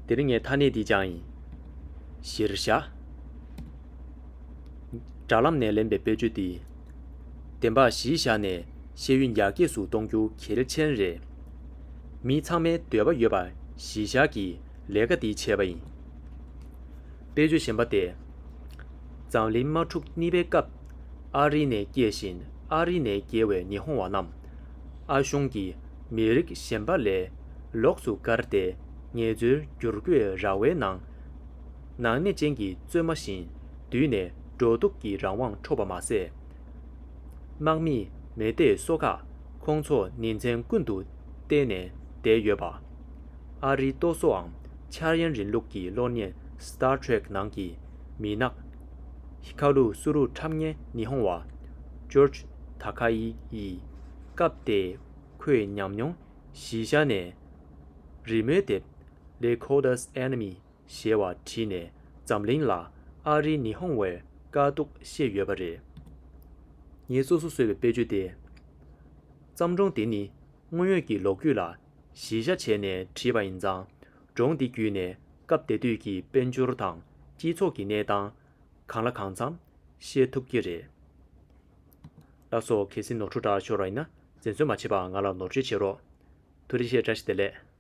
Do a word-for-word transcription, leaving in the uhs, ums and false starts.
དེ་རིང་ངས་ཐ་སྙད་འདི་སྦྱངས་ཡིན། གཞིར་བཞག་དྲ་ལམ་ནས་ལེན་པའི་དཔེ་བརྗོད་འདི། བདེན་པ་གཞིར་བཞག་ནས་ཤེས་ཡོན་ཡར་རྒྱས་སུ་གཏོང་རྒྱུ་གལ་ཆེན་རེད། མི་ཚང་མའི་འདོད་པ་ཡོད་པ་གཞིར་བཞག་གིས་ལས་ཀ་འདི་བྱས་པ་ཡིན། དཔེ་བརྗོད་གཞན་པ་སྟེ། འཛམ་གླིང་དམག་འཁྲུག་གཉིས་པའི་སྐབས། ཨ་རི་ནས་སྐྱེས་ཤིང་ཨ་རི་ནས་སྐྱེས་པའི་ཉི་ཧོང་བ་རྣམས། ཨ་གཞུང་གི་མི་རིགས་གཞན་པ་ལས་ལོགས་སུ་བཀར་ཏེ། ངལ་རྩོལ་བསྒྱུར་བཀོད་ར་བའི་ནང་། ནག་ཉེས་ཅན་གྱི་བཙོན་མ་བཞིན་བསྡུས་ནས་འགྲོ་འདུག་གི་རང་དབང་འཕྲོག་པ་མ་ཟད། དམག་མིས་མེ་མདས་གསོག་ཁག་ཁོང་ཚོ་ཉིན་མཚན་ཀུན་ཏུ་བལྟས་ནས་བསྡད་ཡོད་པ། ཨ་རིའི་རྟོག་བཟོའམ་འཆར་ཡན་རིང་ལུགས་ཀྱི་གློག་བརྙན་Star Trek ནང་གི་མི་ནག་ཧི་ཀ་རུ་སུ་རུ་འཁྲབ་མཁན་ཉི་ཧོང་བ་George Takei ཡིས་སྐབས་དེའི་ཁོའི་ཉམས་མྱོང་གཞིར་བཞག་ནས། རི་མོའི་དེབ་Lakota's Enemy ཞེས་པ་བྲིས་ནས་འཛམ་གླིང་ལ་ཨ་རིའི་ཉི་ཧོང་བའི་དཀའ་སྡུག་བཤད་ཡོད་པ་རེད། ངས་སོ་སོ་བཟོས་པའི་དཔེ་བརྗོད་དེ། བརྩམས་སྒྲུང་འདི་ནི་དངོས་ཡོད་ཀྱི་ལོ་རྒྱུས་ལ་གཞི་བཞག་བྱས་ནས་བྲིས་པ་ཡིན་ཙང་། སྒྲུང་འདི་བརྒྱུད་ནས་སྐབས་དེ་དུས་ཀྱི་དཔལ་འབྱོར་དང་སྤྱི་ཚོགས་ཀྱི་གནས་སྟངས་གང་ལ་གང་འཚམ་ཤེས་ཐུབ་ཀྱི་རེད། ལགས་སོ། གལ་སྲིད་ནོར་འཁྲུལ་འདྲ་ཤོར་བ་ཡིན་ན་འཛེམ་ཟོན་མ་བྱེད་པར་ང་ལ་ནོར་འཁྲུལ་བྱེད་རོགས། ཐུགས་རྗེ་ཆེ། བཀྲ་ཤིས་བདེ་ལེགས།